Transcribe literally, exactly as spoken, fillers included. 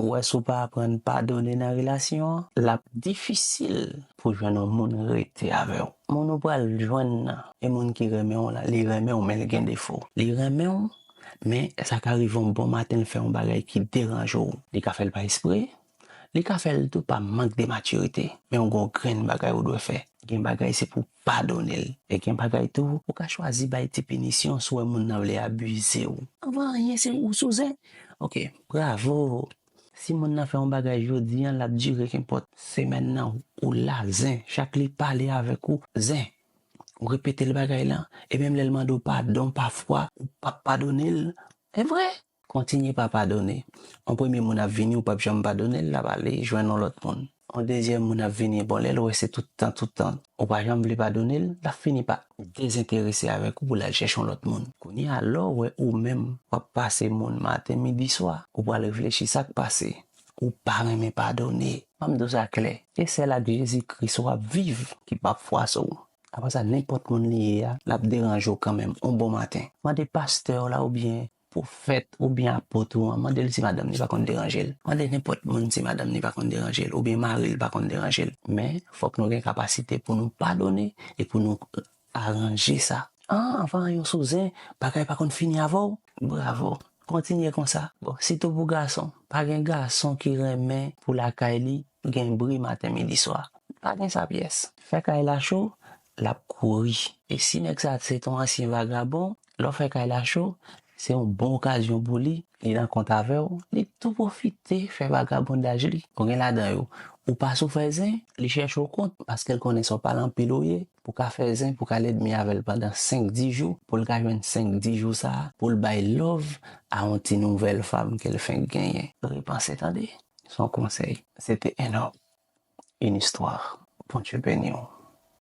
Ou wè, si w pa aprann padone nan relasyon an, l ap difisil pou jwenn yon moun rete avè w. Moun ou pral jwenn nan, e moun ki renmen w lan, li renmen w, men l gen defo. Li renmen w, men sa ka rive yon bon maten, l fè yon bagay ki deranje w. Li ka fè l pa espre, li ka fè l tou pa mank de matirite. Men yon gwo grenn bagay ou dwe fè. Gen bagay se pou w padone l. E gen bagay tou, ou ka chwazi bay ti pinisyon si w wè moun nan vle abize w. Anvan anyen, se ou sou zen. Ok, bravo. Si moun nan fè yon bagay jodi an, l ap dire kenpòt semèn nan, ou la zen. Chak li pale avèk ou, zen. Ou repete l bagay lan, e menm lè l mande w padon, pafwa, ou p ap padone l. E vre, kontinye pa padone. Yon premye moun ap vini, ou p ap janm padone l, l ap ale jwenn yon lòt moun. Yon dezyèm moun ap vini, bon, lè l wè se tout tan, tout tan, ou pa janm vle padone l, l ap fini pa dezenterese avèk ou pou l al chèche yon lòt moun. Kounye a, lè w wè ou menm, w ap pase moun maten, midi, swa, ou pral reflechi sa k pase. Ou pa renmen padone. M ap di w sa klè. E sèl ak Jezi Kris w ap viv ki p ap fwase w. Apre sa, nenpòt moun li ye a, l ap deranje w kanmenm yon bon maten. Mande pastè w la oubyen pwofèt oubyen apot ou an, mande l si madanm li pa konn deranje l. Mande nenpòt moun si madanm li pa konn deranje l oubyen mari l pa konn deranje l. Men, fòk nou gen kapasite pou nou padone e pou nou aranje sa. An, anvan yon sou zen, bagay pa konn fini avè w. Bravo. Kontinye konsa. Bon, sitou pou gason. Pa gen gason ki renmen pou lakay li gen bri maten, midi, swa. Pa gen sa pyès. Fè kay la cho, l ap kouri. E si nèg sa se t on ansyen vagabon, lè w fè kay la cho, se yon bon okazyon pou li, li nan kont avè w, li tou pwofite fè vagabondaj li. Ou gen ladan yo, ou pa sou fè zen, li chèche w kont, paske l konnen se yon pale anpil ou ye, pou ka fè zen, pou ka lènmi avè l pandan senk, dis jou, pou l ka jwenn senk, dis jou sa a, pou l bay love a yon ti nouvèl fanm ke l fenk genyen. Repanse, tande. Se yon konsèy. Se te en homme, une histoire. Bondye beni w.